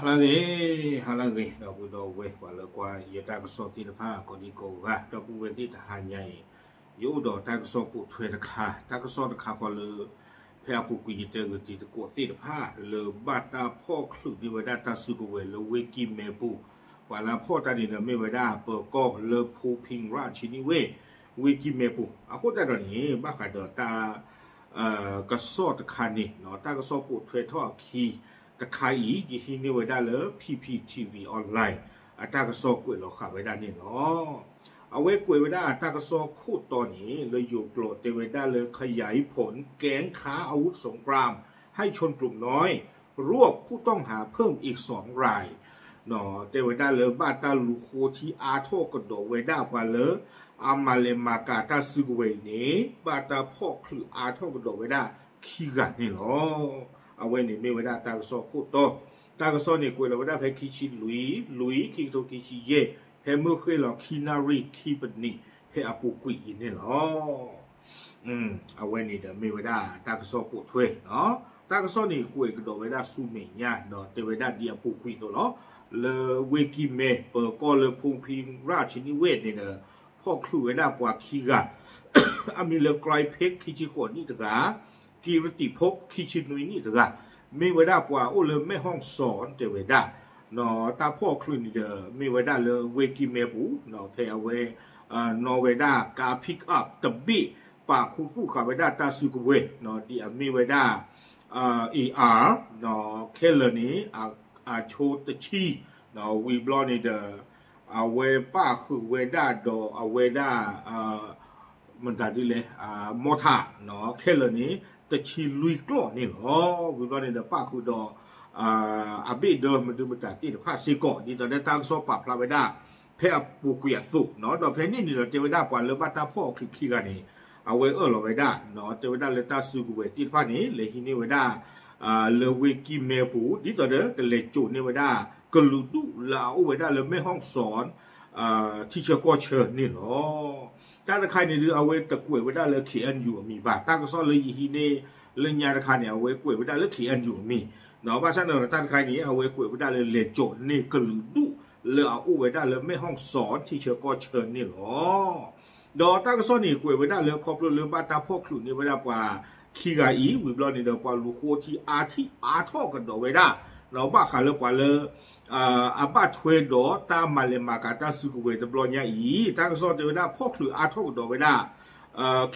ဟါလၢအဂ့ၤ, ဟါလၢအဂ့ၤ ဒီပုၢ်ဒီဝဲၢ် ပှၤလၢကွၢ်ယတၢ်ကစီၣ်သ့ၣ်တဖၣ် ကိးဒံကိးဂၤ ဒီပုၢ်ဝဲၢ်သ့ၣ်တဟါညါအံၤ, ယအိၣ်ဒီးတၢ်ကစီၣ်ပိာ်ထွဲတခါ, တၢ်ကစီၣ်တခါဃီလၢ ဖဲအပူၤကွံာ်ယတဲဂ့ၤတံၤသကိးသ့ၣ်တဖၣ် လၢဘၣ်တၢ်ဖီၣ်ချုးန့ၢ်ဝဲဒၣ်တၢ်စုကဝဲၤလၢဝ့ၢ်ကံၢ်မဲပူၤ, ပှၤလၢအဖီၣ်တၢ်န့ၣ်ဒီးမ့ၢ်ဝဲဒၣ် ပၢၤကီၢ်လၢဖိဖံရၣ်ဆံနံၣ်ဝ့ၢ်, ဝ့ၢ်ကံၢ်မဲပူၤ, အဃိသတးဒီးန့ၣ် ဘၣ်ဃးဒီးတၢ် ကစီၣ်တခါန့ၣ် တၢ်ကစီၣ်ပိာ်ထွဲထီၣ်အခံတခါအံၤ ယဟံးန့ၢ်ဝဲဒၣ်လၢ P P T V online အတၢ်ကစီၣ်ကွဲးလီၤဃာ်ဝဲဒၣ်န့ၣ်လီၤ. အဝဲကွဲးဝဲဒၣ်တၢ်ကစီၣ်ခိၣ်တီန့ၣ် လၢယိၤကျိာ်တဲဝဲဒၣ်လၢ ขยายผลแก๊งค้าอาวุธสงครามให้ชนกลุ่มน้อย รวบผู้ต้องหาเพิ่มอีกสองราย တဲဝဲဒၣ်လၢဘၣ်တၢ်လူၤဃိထံအါထီၣ်ကဒီးဝဲဒၣ်ပှၤလၢ အမၤလဲၤမၤကၤတၢ်စုကဝဲၤအံၤန့ၣ် ဘၣ်တၢ်ဖီၣ်ချုးအါထီၣ်ကဒီးဝဲဒၣ်ခံဂၤန့ၣ်လီၤ. အဝဲန့ၣ်မ့ၢ်ဝဲဒၣ်တၢ်ကစီၣ်ခိၣ်တီ, တၢ်ကစီၣ်န့ၣ်ကွဲးလီၤဝဲဒၣ်ဖဲခံဆံလွံၢ်, လွံၢ် ခံကထိခံဆံယဲၢ်, ဖဲမုၢ်ဃ့ၢ်လီၤခံနၣ်ရံၣ်ခံပနံး ဖဲအပူၤကွံာ်အံၤန့ၣ်လီၤ. အဝဲန့ၣ်ဒီးမ့ၢ်ဝဲဒၣ်တၢ်ကစီၣ်ပိာ်ထွဲ, တၢ်ကစီၣ်န့ၣ်ကွဲးကဒီးဝဲဒၣ်ဆူမဲာ်ညါ ဒီးတဲဝဲဒၣ်ဒ်အပူၤကွံာ်အသိးလီၤ. လၢဝ့ၢ်ကံၢ်မဲ ပၢၤကီၢ်လၢဖိဖံရၣ်ဆံနံၣ်ဝ့ၢ်န့ၣ်ဒီး ဖီၣ်ချုးဝဲဒၣ်ပှၤခံဂၤ အမံၤလၢ ไกรเพชร ခံဆံဃိးနံၣ်တဂၤ, กิรติภพ ခံဆံနွံနံၣ်တဂၤ, မ့ၢ်ဝဲဒၣ်ပှၤအိၣ်လၢ แม่ฮ่องสอน တဲဝဲဒၣ်, တၢ်ဖီၣ်ချုးန့ၣ်ဒီး မ့ၢ်ဝဲဒၣ်လၢဝ့ၢ်ကံၢ်မဲပူၤ, ဖဲအဝဲ နီၣ်ဝဲဒၣ်ကါ pick up တဘ့ၣ် ပာ်ခူသူၣ်ဃာ်ဝဲဒၣ်တၢ်စုကဝဲၤ ဒ်အမ့ၢ်ဝဲဒၣ် A R ခဲလၢာ်န့ၣ် အဆိတဆံ, ဝံၤဘျီန့ၣ်ဒီး အဝဲပၣ်ဃုာ်ဝဲဒၣ်ဒီးအဝဲဒၣ် မတၤဒ်လဲၣ် မီထး ခဲလၢာ်န့ၣ် တဆံလွံၢ်ကျီၢ်န့ၣ်လီၤ. ဝံၤဘျီန့ၣ်ဒီးပၣ်ဃုာ်ဒီး အဘ့ၣ်ဒၢမနုၤမတၤသ့ၣ်တဖၣ်စ့ၢ်ကီး ဒ်သိးဒီးတၢ်ကစီၣ်ပာ်ဖျါဝဲဒၣ် ဖဲအပူၤကွံာ်အသိး, ဒီးဖဲန့ၣ်န့ၣ်ဒီးတဲဝဲဒၣ်ပှၤလၢဘၣ်တၢ်ဖီၣ်အီၤချုးခံဂၤန့ၣ် အဝဲအၢၣ်လီၤဝဲဒၣ် တဲဝဲဒၣ်လၢတၢ်စုကဝဲၤသ့ၣ်တဖၣ်န့ၣ် လဲၤဟံးန့ၢ်ဝဲဒၣ် လၢဝ့ၢ်ကံၢ်မဲပူၤ ဒ်သိးဒီးကလဲၤစိာ်န့ၢ်ဝဲဒၣ် ကလုာ်ဒူၣ်လၢအအိၣ်ဝဲဒၣ်လၢ แม่ฮ่องสอน ထံဆၢကီၢ်ဆၢန့ၣ်လီၤ. တၢ်တခါန့ၣ်ဒုး အဝဲတကွဲးဝဲဒၣ်လၢ K N U အမံၤဘၣ်. တၢ်ကစီၣ်လၢယဟံးန့ၢ်လၢညါတခါန့ၣ် အဝဲကွဲးဝဲဒၣ်လၢ K N U အမံၤ, ဘၣ်ဆၣ်န့ၣ်ဒီးတၢ်တခါန့ၣ် အဝဲကွဲးဝဲဒၣ်လၢလဲၤစိာ်န့ၢ်ကလုာ်ဒူၣ်လၢအအိၣ်ဝဲဒၣ်လၢ แม่ฮ่องสอน ထံဆၢကီၢ်ဆၢန့ၣ်လီၤ. ဒီးတၢ်ကစီၣ်န့ၣ်ကွဲးဝဲဒၣ်လၢခီဖျိလၢဘၣ်တၢ်ဖီၣ်ချုးန့ၢ်ဝဲဒၣ်ပှၤခံဂၤအံၤ ဝံၤဘျီန့ၣ်ဒီးပှၤလူၤဃိထံအါထီၣ်ကဒီးဝဲဒၣ် ဘၣ်ဃးလၢပှၤလၢ အဘၣ်ထွဲဒီးတၢ်မၤလဲၤမၤကၤတၢ်စုကဝဲၤတဘျီညါအံၤ တၢ်ကစီၣ်တဲဝဲဒၣ်ဖီၣ်ချုးအါထီၣ်ကဒီးဝဲဒၣ်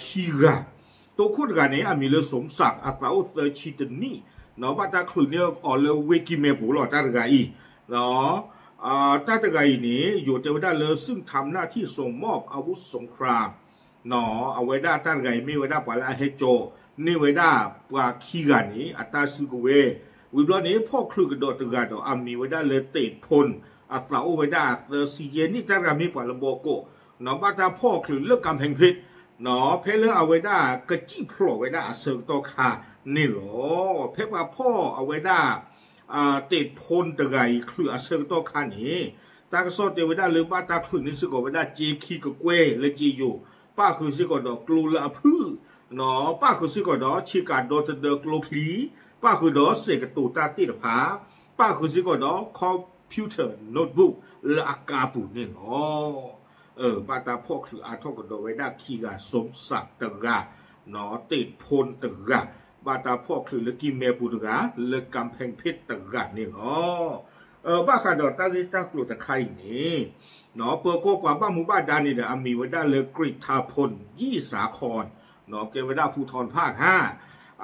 ခံဂၤ, တိခိၣ်တဂၤန့ၣ် အမံၤလၢ สมศักดิ์ အသးအိၣ်သၢဆံတနံၣ်, ဘၣ်တၢ်ချုးန့ၢ်အီၤလၢဝ့ၢ်ကံၢ်မဲပူၤလီၤ တၢ်တဂၤအံၤ, တၢ်တဂၤအံၤန့ၣ် ယိၤတဲဝဲဒၣ်လၢ ซึ่งทำหน้าที่ส่งมอบอาวุธสงคราม အဝဲဒၣ်တၢ်တဂၤအံၤမ့ၢ်ဝဲဒၣ်ပှၤလၢအဟဲစိာ်န့ၢ်ဝဲဒၣ်ပှၤခံဂၤန့ၣ် အတၢ်စုကဝဲၤ, ဝံၤဘျီန့ၣ် ဖီၣ်ချုးကဒီးတဂၤဒီးအမံၤဝဲဒၣ်လၢ เตชพล အသးအိၣ်ဝဲဒၣ်သၢဆံယဲၢ်နံၣ် တၢ်တဂၤမ့ၢ်ပှၤလၢဘီကီး, ဘၣ်တၢ်ဖီၣ်ချုးလၢ กำแพงเพชร ဖဲလၢအဝဲဒၣ်ကစံၣ်ဖျိးဝဲဒၣ်အဆၢကတီၢ်ခါန့ၣ်လီၤ. ဖဲပှၤဖီၣ်အဝဲဒၣ် เตชพล တဂၤအံၤချုးအဆၢကတီၢ်ခါန့ၣ် တၢ်ကစီၣ်တဲဝဲဒၣ်လၢဘၣ်တၢ်ချုးန့ၢ်စ့ၢ်ကီးဝဲဒၣ်စ့ခံကကွဲၢ်လၢစ့ယိၤ, ပၣ်ဃုာ်စ့ၢ်ကီးဒီးကျိလၢအဖုၣ်, ပၣ်ဃုာ်စ့ၢ်ကီးဒီးဆ့ကၤဒီတဒၢကျိချံ, ပၣ်ဃုာ်ဒီးစဲးကတိၤတၢ်သ့ၣ်တဖၣ်, ပၣ်ဃုာ်စ့ၢ်ကီးဒီး computer notebook လၢအကါပူၤန့ၣ်လီၤ. ဘၣ်တၢ်ဖီၣ်ချုးအါထီၣ်ကဒီးဝဲဒၣ်ခံဂၤ สมศักดิ์ တဂၤ, เตชพล တဂၤ, ဘၣ်တၢ်ဖီၣ်ချုးလၢကံၢ်မဲပူၤတဂၤ, လၢ กำแพงเพชร တဂၤန့ၣ်လီၤ. ဘၣ်ဃးဒီးတၢ်ဂ့ၢ်တၢ်ကျိၤတခါအံၤန့ၣ် ပၢၤကီၢ်ပှၤဘၣ်မူဘၣ်ဒါန့ၣ်ဒီး အမံၤဝဲဒၣ်လၢ กฤษฐาพล ยี่สาคร ကဲဝဲဒၣ်ဖူထီတဖၣ်ခါ,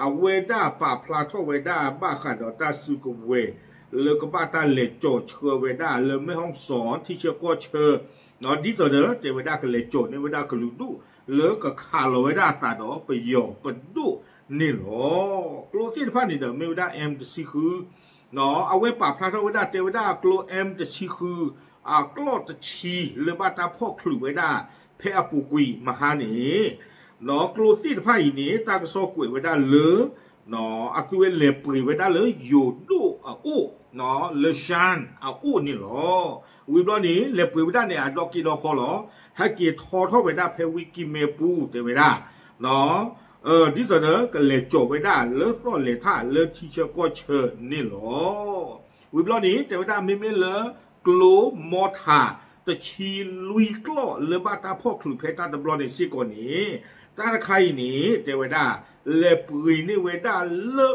အဝဲဒၣ်ပာ်ဖျါထီၣ်ဝဲဒၣ်ဘၣ်ဃးဒီးတၢ်စုကဝဲၤ လၢကဘၣ်တၢ်လဲၤကၠီၤဆှၢဝဲဒၣ်လၢ แม่ฮ่องสอน ထံဆၢကီၢ်ဆၢ, ဒ်သိးဒီးတဲဝဲဒၣ်ကလဲၤကၠီၤန့ၢ်ဝဲဒၣ်ကလုာ်ဒူၣ် လၢကခးလီၤဝဲဒၣ်အသးဒီးပယီၤပဒိၣ်န့ၣ်လီၤ. ကျိသ့ၣ်တဖၣ်န့ၣ်ဒီးမ့ၢ်ဝဲဒၣ် M တဆံဃု အဝဲပာ်ဖျါထီၣ်ဝဲဒၣ်တဲဝဲဒၣ်ကျိ M တဆံဃု အကျီၢ်တဆံလၢဘၣ်တၢ်ဖီၣ်ချုးဝဲဒၣ် ဖဲအပူၤကွံာ်မဟါန့ၣ်, ကျိသ့ၣ်တဖၣ်အံၤန့ၣ် တၢ်ကစီၣ်ကွဲးဝဲဒၣ်လၢ အသုဝဲလဲၤပှ့ၤဝဲဒၣ်လၢယိၤဒိၣ်အအိၣ် လၢ ရှမ်း အအိၣ်န့ၣ်လီၤ. ဝံၤဘျီန့ၣ် လဲၤပှ့ၤဝဲဒၣ်န့ၣ် အဒီက့ဒီခီလီၤ. ဟဲက့ၤထီထီၣ်ဝဲဒၣ်ဖဲဝ့ၢ်ကံၢ်မဲပူၤတဲဝဲဒၣ် ဒ်သိးဒီးကလဲၤကၠီၤဝဲဒၣ်လၢသီၣ်လဲၤထၣ်လၢထံဆၢကီၢ်ဆၢန့ၣ်လီၤ. ဝံၤဘျီန့ၣ် တဲဝဲဒၣ်မ့မ့ၢ်လၢ ကျိ မီထၣ် တဆံလွံၢ်ကျီၢ်လၢဘၣ်တၢ်ဖီၣ်ချုးဖဲတၢ်တဘျီန့ၣ်စ့ၢ်ကီးန့ၣ် တၢ်တခါအံၤန့ၣ် တဲဝဲဒၣ် လဲၤပှ့ၤန့ၢ်ဝဲဒၣ်လၢ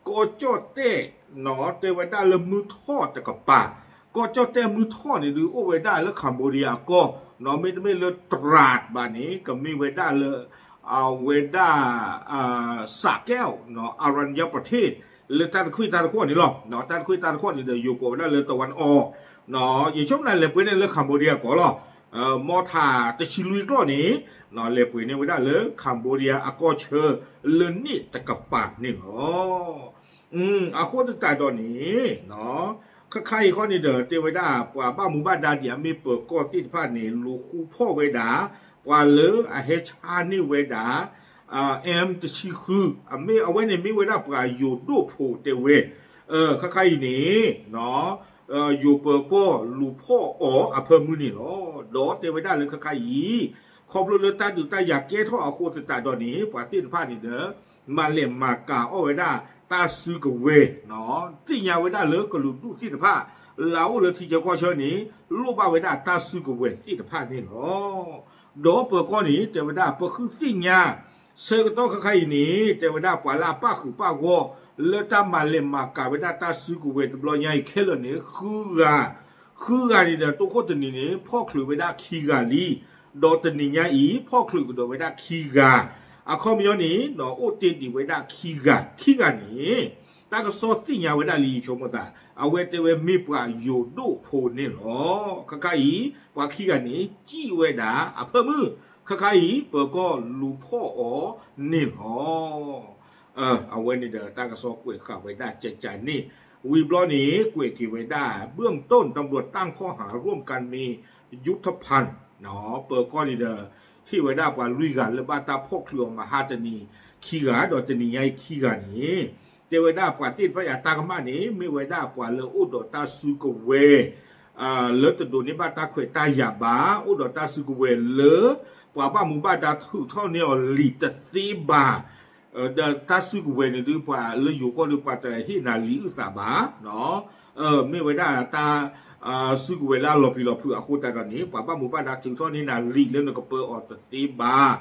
ကီၢ်ကၠီၣ်တဲၣ် တဲဝဲဒၣ်လၢမုၢ်ထီၣ်တကပၤ, ကီၢ်ကၠီၣ်တဲၣ်မုၢ်ထီၣ်န့ၣ်ဒုးအိၣ်ဝဲဒၣ်လၢ Cambodia အကီၢ်, မ့တမ့ၢ်လၢ Trat ဘၣ်န့ၣ် ကမ့ၢ်ဝဲဒၣ်လၢ အဝဲဒၣ် စးကဲၣ် Arunachal Pradesh လၢတၢ်တခွံၣ်တၢ်တခီၣ်န့ၣ်လီၤ. တၢ်တခွံၣ်တၢ်တခီၣ်န့ၣ်ဒီး ယိၤကိးဝဲဒၣ်လၢ တဝၣ်အီၤ, ယဆိကမိၣ်လဲၤပှ့ၤန့ၢ်လၢ Cambodia ကီၢ်လီၤ. မီထၣ်တဆံလွံၢ်ကျီၢ်န့ၣ် လဲၤပှ့ၤန့ၢ်ဝဲဒၣ်လၢ Cambodia အကီၢ်ဆၢလၢန့ၣ်တကပၤန့ၣ်လီၤ. အဃိသတးဒီးန့ၣ် ခါခါအံၤဃီန့ၣ်ဒီး တဲဝဲဒၣ်ပှၤဘၣ်မူဘၣ်ဒါဒ်အမ့ၢ်ပၢၤကီၢ်သ့ၣ်တဖၣ်န့ၣ် လူၤဃူဖီၣ်ဝဲဒၣ် ပှၤလၢအဟဲဆါန့ၢ်ဝဲဒၣ် M တဆံဃု အမ့ၢ်အဝဲန့ၣ်မ့ၢ်ဝဲဒၣ်ပှၤယိၤဒိၣ်ဖိတဲဝဲ, ခါခါအံၤန့ၣ် ယိၤပၢၤကီၢ်လူၤဖီၣ်အီၤအဖၢမုၢ်န့ၣ်လီၤ. ဒီးတဲဝဲဒၣ်လၢခါခါအံၤ ခီဖျိလၢတၢ်ဒုးတၢ်ယၤကဲထီၣ်အဃိသတးဒီးန့ၣ် ပှၤသ့ၣ်တဖၣ်န့ၣ်ဒီး မၤလဲၢ်မၤကၤအီၣ်ဝဲဒၣ်တၢ်စုကဝဲၤ, သ့ၣ်ညါဝဲဒၣ်လၢကလုာ်ဒူၣ်သ့ၣ်တဖၣ် လၢအအိၣ်လၢထံဆၢကီၢ်ဆၢန့ၣ် လိၣ်ဘၣ်ဝဲဒၣ်တၢ်စုကဝဲၤသ့ၣ်တဖၣ်န့ၣ်လီၤ. ဒီးပၢၤကီၢ်န့ၣ် တဲဝဲဒၣ် ပဃုသ့ၣ်ညါ ဆၢကတီၢ်ခါခါအံၤန့ၣ် တဲဝဲဒၣ်ပှၤလၢအပၣ်ဃုာ်ပၣ်ဂီၢ် လၢတၢ်မၤလဲၢ်မၤကၤဝဲဒၣ်တၢ်စုကဝဲၤတဘျီညါအံၤခဲလၢာ်န့ၣ် ဃုဂၤ, ဃုဂၤန့ၣ်ဒီး တိခိၣ်တနံၤန့ၣ် ဖီၣ်ချုးဝဲဒၣ်ခံဂၤလံ, ဒီးတနံၤညါအံၤ ဖီၣ်ချုးကဒီးဝဲဒၣ်ခံဂၤ, အခီပညီန့ၣ် အိၣ်တ့ၢ်ဒံးဝဲဒၣ်ခံဂၤ, ခံဂၤန့ၣ် တၢ်ကစီၣ်သ့ၣ်ညါဝဲဒၣ်လံ ယဆိကမိၣ်သး အဝဲတဲဝဲမ့ၢ်ပှၤယိၤဒိၣ်ဖိန့ၣ်လီၤ. ခါခါအံၤ ပှၤခံဂၤန့ၣ် စံၣ်ဝဲဒၣ်အဖၢမုၢ်, ခါခါအံၤ ပၢၤကီၢ်လူၤဖီၣ်အီၤန့ၣ်လီၤ. အဝဲန့ၣ်ဒီးတၢ်ကစီၣ်ကွဲးဃာ်ဝဲဒၣ်ကကန့ၣ်, ဝံၤဘျီန့ၣ် ကွဲးက့ၤဝဲဒၣ် เบื้องต้น ตำรวจตั้งข้อหาร่วมกันมียุทโธภัณฑ์ ပၢၤကီၢ်န့ၣ်ဒီး ဟ့ၣ်ဝဲဒၣ်ပှၤလွံၢ်ဂၤလၢဘၣ်တၢ်ဖီၣ်ချုးအီၤမဟါတနံၤ ခံဂၤ ဒီးတနံၤညါအံၤခံဂၤန့ၣ် တဲဝဲဒၣ်ပှၤသ့ၣ်တဖၣ်အံၤအတၢ်ကမၣ်န့ၣ် မ့ၢ်ဝဲဒၣ်ပှၤလၢအိၣ်ဒီးတၢ်စုကဝဲၤ လၢတဒိးန့ၢ်ဘၣ်တၢ်ခွဲးတၢ်ယာ်ဘၣ်, အိၣ်ဒီးတၢ်စုကဝဲၤလၢ ပှၤဘၣ်မူဘၣ်ဒါထုးထီၣ်န့ၢ်အီၤလံာ်တသ့ဘၣ်, ဒီးတၢ်စုကဝဲၤန့ၣ်ဒုး ပှၤလၢယိၤကီၢ်ဒုး ပှၤတဟ့ၣ်နၤလံာ်အုၣ်သးဘၣ်, မ့ၢ်ဝဲဒၣ်တၢ် စုကဝဲၤလၢအလီၤပျံၤလီၤဖုးအဃိသတးဒီးန့ၣ် ပှၤဘၣ်မူဘၣ်ဒါထုးထီၣ်န့ၢ်နၤလံာ်လၢနကပၢအီၤတသ့ဘၣ်.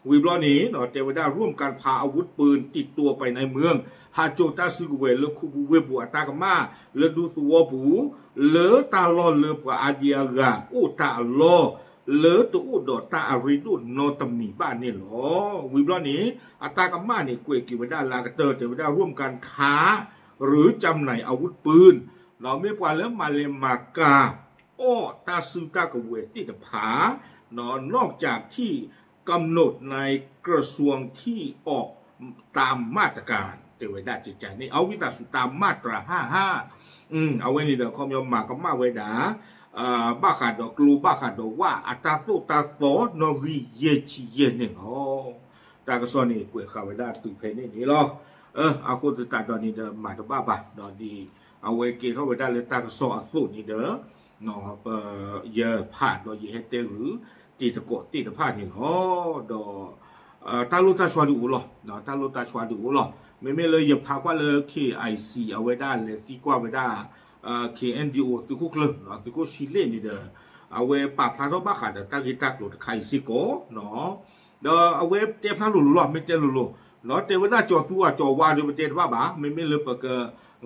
ဝံၤဘျီန့ၣ် တဲဝဲဒၣ် ร่วมกันพาอาวุธปืนติดตัวไปในเมือง ဟးစိာ်တၢ်စုကဝဲၤလၢခူပူၤဝ့ၢ်ပူၤအတၢ်ကမၣ် လၢဒူသဝီပူၤ လၢတၢ်လီၢ်လၢပှၤအါဒံအါဂၤအိၣ်တၢ်အလီၢ် လၢတအိၣ်ဒီးတၢ်အရ့ဒိၣ်နီတမံၤဘၣ်န့ၣ်လီၤ. ဝံၤဘျီန့ၣ် အတၢ်ကမၣ်န့ၣ် ကွဲးက့ၤဝဲဒၣ်လၢအကတၢၢ် တဲဝဲဒၣ် ร่วมกันค้า หรือจำหน่ายอาวุธปืน မ့ၢ်ပှၤလၢမၤလဲၤမၤကၤ အီၣ်တၢ်စုတၢ်ကဝဲၤသ့ၣ်တဖၣ် นอกจากที่กำหนดในกระทรวงที่ออกตามมาตรการ တဲဝဲဒၣ်ကကန့ၣ် အဝံသးစူၤ တၢ်မၢ်တြၢ်ဟၣ်ဟၣ် အဝဲန့ၣ်ဒီး ခီပညီမၤကမၣ်ဝဲဒၣ် ဘၣ်ဃးဒီးကျိ ဘၣ်ဃးဒီးဝၣ် အတၢ်သိၣ်တၢ်သီနီၣ်ဂံၢ်ယဲၢ်ဆံယဲၢ်န့ၣ်လီၤ. တၢ်ကစီၣ်န့ၣ် ကွဲးဃာ်ဝဲဒၣ်တုၤဖဲန့ၣ်န့ၣ်လီၤ. အဃိသတးဒီးန့ၣ်ဒီး မၤတဘၣ်ဘၣ်ဒီး အဝဲကဲထီၣ်ဝဲဒၣ်လၢတၢ်ကစီၣ်အသိးန့ၣ်ဒီး ပ ယဖးဒီးယဟဲတဲဂုာ် တံၤသကိးသ့ၣ်တဖၣ်န့ၣ်လီၤ. ဒီး တၢ်လိၣ်တၢ်ဆှါဒုးအိၣ်လီၤ. တၢ်လိၣ်တၢ်ဆှါဒုးအိၣ်လီၤ. မ့မ့ၢ်လၢယဖးကွၢ်လၢ K I C အဝဲဒၣ်လဲၤသံကွၢ်ဝဲဒၣ် K N D O သုးခိၣ်ကျၢၢ် သုးခိၣ်ဆံလ့ၣ်န့ၣ်ဒီး အဝဲပာ်ဖျါထီၣ်ဘၣ်ဃးဒီးတၢ်ဂ့ၢ်တၢ်ကျိၤတခါအံၤစ့ၢ်ကီး ဒီးအဝဲတဲဖျါလိၤလိၤလီၤ မ့ၢ်တဲလိၤလိၤ ဒီးတဲဝဲဒၣ်ကၠီၤသူအကၠီၤဝါဒုး ပတဲတဘၣ်ဘၣ် မ့မ့ၢ်လၢပက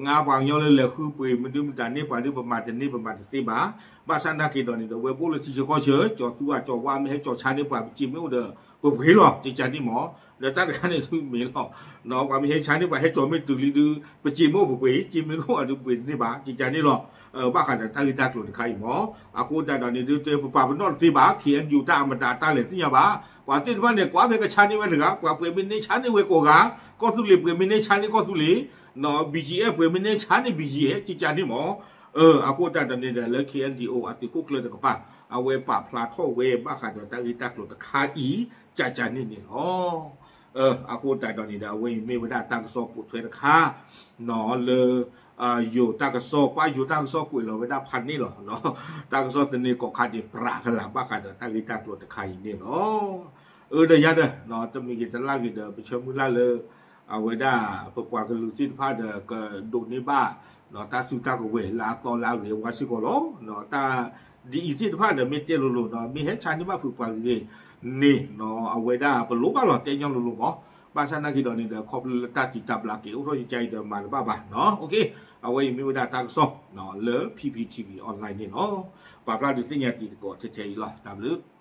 ငါပှၤကညီလၢလဲၤဃုပှ့ၤ မ့ၢ်ဒုးမတၤန့ၢ်ပှၤဒုး ပမၤတန့ၢ်ပမၤတသ့ဘၣ်. ဘၣ်ဆၣ်နာ်က့ၤဒီးန့ၣ်ဒီး အဝဲပအိၣ်လၢထံဆၢကီၢ်ဆၢ ကၠီၤသူအကၠီၤဝါမ့ၢ်ဟဲကၠီၤဆါန့ၢ်ပှၤ ပစ့မ့ၢ်အိၣ်ဒီး ပပှ့ၤလီၤ ကကန့ၣ်မး. ဒီးတၢ်တခါန့ၣ်ဒုးမ့ၢ်လီၤ ပှၤမ့ၢ်ဟဲဆါန့ၢ်ပှၤဟဲကၠီၤမ့ၢ်တုၤလံဒုး ပစ့မ့ၢ်အိၣ်ပပှ့ၤ စ့မ့ၢ်အိၣ်အဒုးပှ့ၤတန့ၢ်ဘၣ် ကကန့ၣ်လီၤ. ဘၣ်ဃးဒီးတၢ်ဂ့ၢ်တၢ်ကျိၤတခါအံၤမး အဃိသတးဒီးန့ၣ်ဒုး တဲပပာ်ပနီၣ်တသ့ဘၣ် K N D O တၢ်အမတၤတၢ်လဲၤသ့ၣ်ညါဘၣ်. ပှၤသ့ၣ်တဖၣ်န့ၣ် ကွၢ်ဖဲကဆါန့ၢ်ဝဲတဂၤ ပှၤပှ့ၤမ့ၢ်န့ၢ်ဆါန့ၢ်ဝဲကိးဂၤ ကီၢ်သူလ့ၤပှ့ၤမ့ၢ်န့ၢ်ဆါန့ၢ်ကီၢ်သူလ့ၤ B G F ပှ့ၤမ့ၢ်န့ၢ်ဆါန့ၢ် B G F ကကန့ၣ်မး. အဃိသတးဒီးန့ၣ်ဒီး လၢ K N D O အသုးခိၣ်ကျၢၢ်တကပၤ အဝဲပာ်ဖျါထီၣ်ဝဲဘၣ်ဃးဒီးတၢ်ဂ့ၢ်တၢ်ကျိၤတခါအံၤ ကကန့ၣ်န့ၣ်လီၤ. အဃိသတးဒီးန့ၣ်ဒီး အဝဲအံၤမ့ၢ်ဝဲဒၣ်တၢ်ကစီၣ်ပိာ်ထွဲတခါ လၢ ယိၤတၢ်ကစီၣ် ပှၤယိၤတၢ်ကစီၣ်ကွဲးလီၤဝဲဒၣ်ဖးန့ၣ်လီၤ. တၢ်ကစီၣ်သန့ၤကိးခါဒံးပြးကလာ် ဘၣ်ဃးဒီးတၢ်ဂ့ၢ်တၢ်ကျိၤတခါအံၤန့ၣ်လီၤ. အၢ ဒီးယၤဒီး တမံၤဂ့ၤတလၢ်ဂ့ၤဒီး ပဆၢမုၢ်လၢ်လၢ အဝဲဒၣ် ပပှၤကလုာ်သ့ၣ်တဖၣ်ဒီး ကဒိးန့ၢ်ဘၣ် တၢ်စုတၢ်ကဝဲၤလၢအသီလၢအဂ့ၤဝါစ့ၢ်ကီးလီၤ. တၢ်ဒ်အံၤသ့ၣ်တဖၣ်ဒီး မ့ၢ်တဲလိၤလိၤဒီး မ့ၢ်ဟဲဆါန့ၢ်ဘၣ်ဖုးပှၤဂ့ၤန့ၣ် အဝဲဒၣ်ပလိၣ်ဘၣ်လီၤတဲညီလိၤလိၤမး. ဘၣ်ဆၣ်နာ်က့ၤဒီးန့ၣ်ဒီး ခီဖျိလၢတၢ်တံာ်တၢ်ဘျးက့ၤအိၣ်ထီၣ်ယကါအံၤဒီးမၤတဘၣ်ဘၣ်နီၤ. အဝဲအံၤမ့ၢ်ဝဲဒၣ်တၢ်ကစီၣ်လၢ P P T V online န့ၣ်လီၤ. ပာ်ဖျါဒုးသ့ၣ်ညါတံၤသကိးထဲထဲအံၤလီၤ. တၢ်ဘျုး